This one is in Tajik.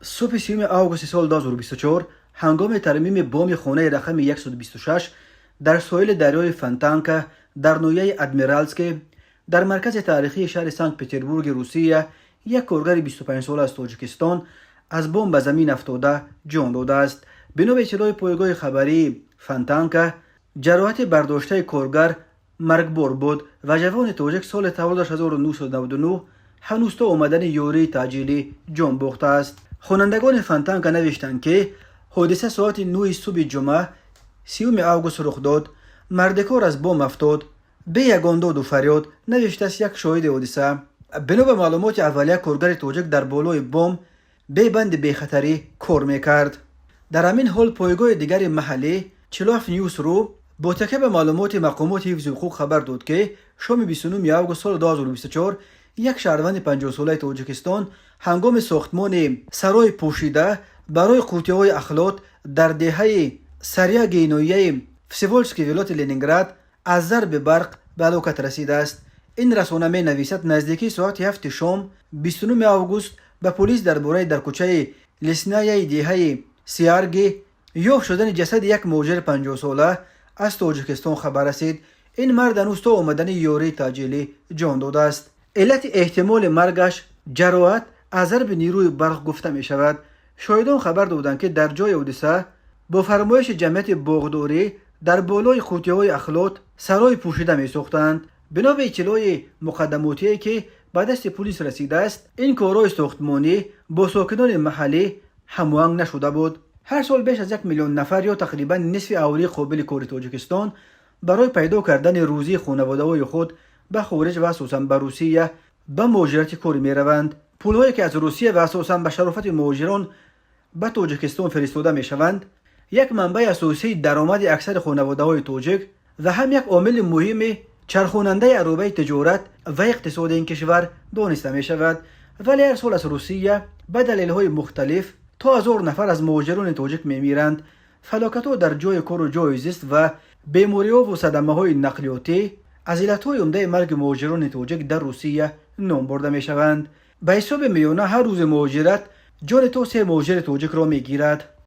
Субҳи 30 августи соли 2024 ҳангоми тармими боми хонаи рақами 126 дар соҳили дарёи Фонтанка дар ноҳияи Адмиралтейский дар маркази таърихии шаҳри Санкт Петербурги Русия як коргари 25сола аз Тоҷикистон аз бом ба замин афтода ҷон додааст. Бино ба иттилои пойгоҳи хабарии Фонтанка, ҷароҳати бардоштаи коргар маргбор буд ва ҷавони тоҷик соли таваллудаш 1999 ҳанӯз то омадани ёрии таъҷилӣ ҷон бохтааст. Хонандагони Фонтанка навиштанд, ки ҳодиса соати 9 субҳи ҷумъа, 30 август рух дод. Мардикор аз бом афтод бе ягон доду фарёд, навиштааст як шоҳиди ҳодиса. Бино ба маълумоти аввалия, коргари тоҷик дар болои бом бе банди бехатарӣ кор мекард. Дар ҳамин ҳол, пойгоҳи дигари маҳаллӣ 47 Ньюс ру бо такя ба маълумоти мақомоти ҳифзи ҳуқуқ хабар дод, ки шоми 29 август соли 2024 як шаҳрванди 50солаи Тоҷикистон ҳангоми сохтмони сарои пӯшида барои қуттиҳои ахлот дар деҳаи Саряги ноҳияи Всеволожский вилояти Ленинград аз зарби барқ ба ҳалокат расидааст. Ин расона менависад, наздикии соати 7 шом 29 август ба полис дар бораи дар кӯчаи Леснаяи деҳаи Сиарги ёфт шудани ҷасади як муҳоҷири 50сола аз Тоҷикистон хабар расид. Ин мард ҳанӯз то омадани ёрии таъҷилӣ ҷон додааст. Иллати эҳтимоли маргаш ҷароҳат аз зарби нерӯи барқ гуфта мешавад. Шоҳидон хабар доданд, ки дар ҷои ҳодиса бо фармоиши ҷамъияти боғдорӣ дар болои қуттиҳои ахлот сарои пӯшида месохтанд. Бино ба иттилои муқаддамотие, ки ба дасти пулис расидааст, ин корҳои сохтмонӣ бо сокинони маҳаллӣ ҳамоҳанг нашуда буд. Ҳар сол беш аз 1 миллион нафар ё тақрибан нисфи аҳолии қобили кори Тоҷикистон барои пайдо кардани рӯзии хонаводаҳои худ ба хориҷ ва асосан ба Русия ба муҳоҷирати корӣ мераванд. Пулҳое, ки аз Русия ва асосан ба шарофати муҳоҷирон ба Тоҷикистон фиристода мешаванд, як манбаи асосии даромади аксари хонаводаҳои тоҷик ва ҳам як омили муҳими чархонандаи аробаи тиҷорат ва иқтисоди ин кишвар дониста мешавад. Вале ҳар сол аз Русия ба далелҳои мухталиф то 1000 нафар аз муҳоҷирони тоҷик мемиранд. Фалокатҳо дар ҷои кору ҷои зист ва бемориҳову садамаҳои нақлиётӣ аз иллатҳои умдаи марги муҳоҷирони тоҷик дар Русия ном бурда мешаванд. Ба ҳисоби миёна, ҳар рӯзи муҳоҷират ҷони то се муҳоҷири тоҷикро мегирад.